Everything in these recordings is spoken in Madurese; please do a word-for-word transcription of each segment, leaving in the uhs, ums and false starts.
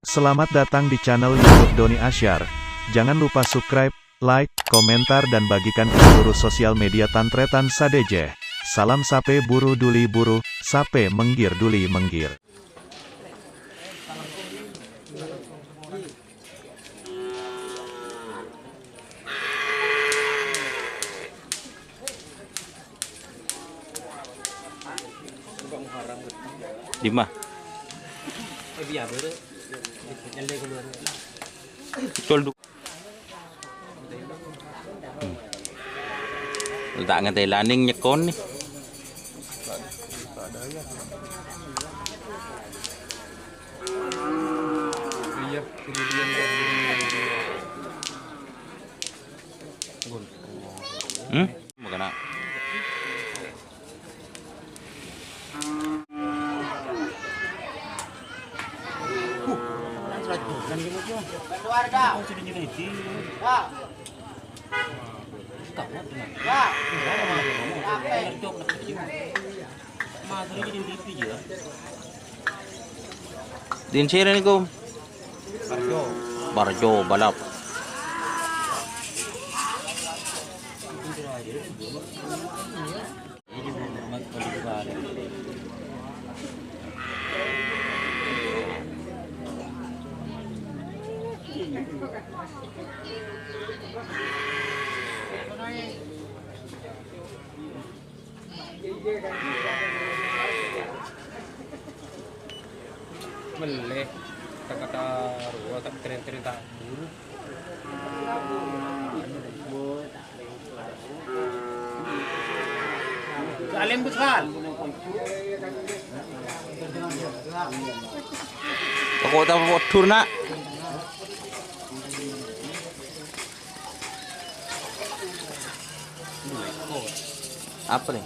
Selamat datang di channel YouTube Doni Asyar. Jangan lupa subscribe, like, komentar, dan bagikan ke seluruh sosial media tan-tarètan sadhâjâ. Salam sapè buru duli buru, sapè mèngghir duli mèngghir. Dimma? Col du-, hmm. Ta' ngatèlanè nyekkonè. Hmm? Makana. Din sira niku? Barjo. Barjo balap. Melle, kata-kata rowa, tapi keren-keren tak buru. Salim Busral. Pokok tak podur, Nak. Apa nih?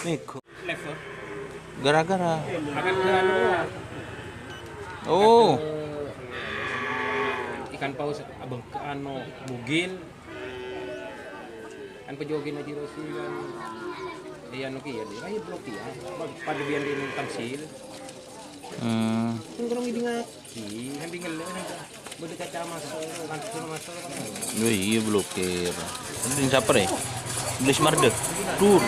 Nih, gara-gara. Oh. Ikan paus abang ke ano bugil. Kan pejogin Haji Rosi kan. Iya, no, iya, dia. Ayo, blok, iya. Pada biar dia tamsil. Hmm. Kan kalau ngiding Ih, nanti ngelo, nanti. Bodi kacamata, kan, kan, kan. Oh iya, blokir. Ini siapa, nih? Iblis Marde. Dur.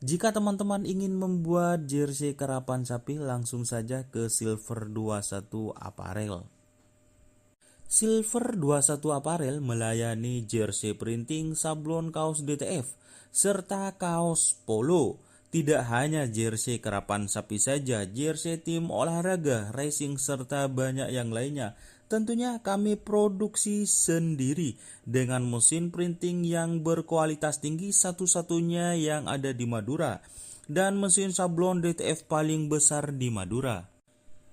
Jika teman-teman ingin membuat jersey karapan sapi, langsung saja ke Silver dua satu Apparel. Silver dua satu Apparel melayani jersey printing, sablon kaos D T F, serta kaos polo. Tidak hanya jersey karapan sapi saja, jersey tim olahraga, racing, serta banyak yang lainnya. Tentunya kami produksi sendiri dengan mesin printing yang berkualitas tinggi, satu-satunya yang ada di Madura, dan mesin sablon D T F paling besar di Madura.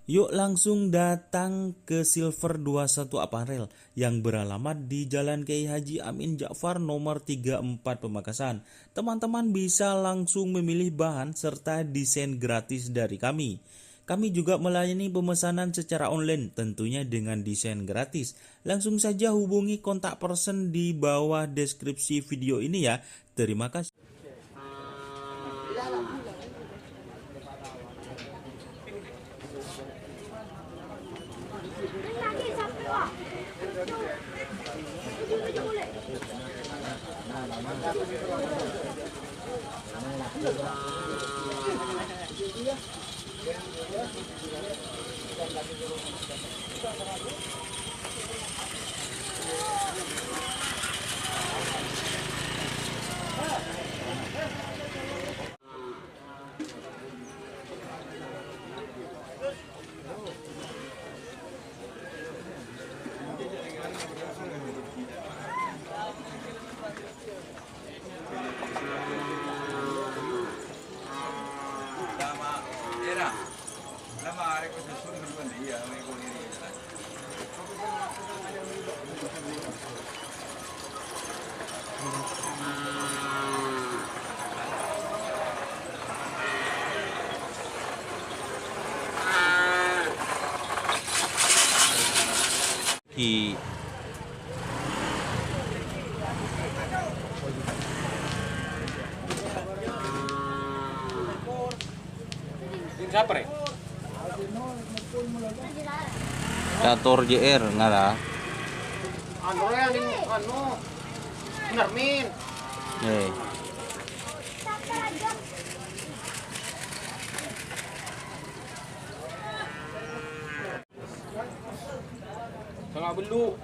Yuk langsung datang ke Silver dua satu Apparel yang beralamat di Jalan Kiai Haji Amin Ja'far nomor tiga empat Pamekasan. Teman-teman bisa langsung memilih bahan serta desain gratis dari kami. Kami juga melayani pemesanan secara online, tentunya dengan desain gratis. Langsung saja hubungi kontak person di bawah deskripsi video ini ya. Terima kasih. Ki. Sapa, Rè? Catur J R ngara. Anu, Rè, anu, anu. Narmin. Eh. Sanga bellu'.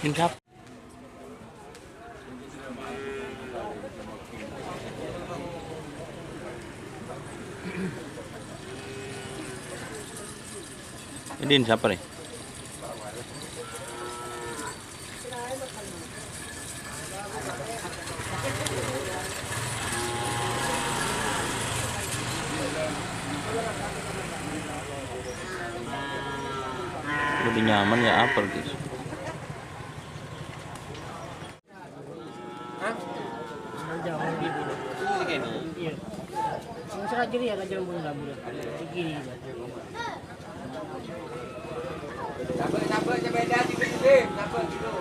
Insap. Ini sapa nih? Lebih nyaman ya apa gitu? Hah? Iya. Yang sengaja ya, aja pun kabur. Iki. Sabar, sabar, sepeda, tidur, tidur. Sabar, tidur.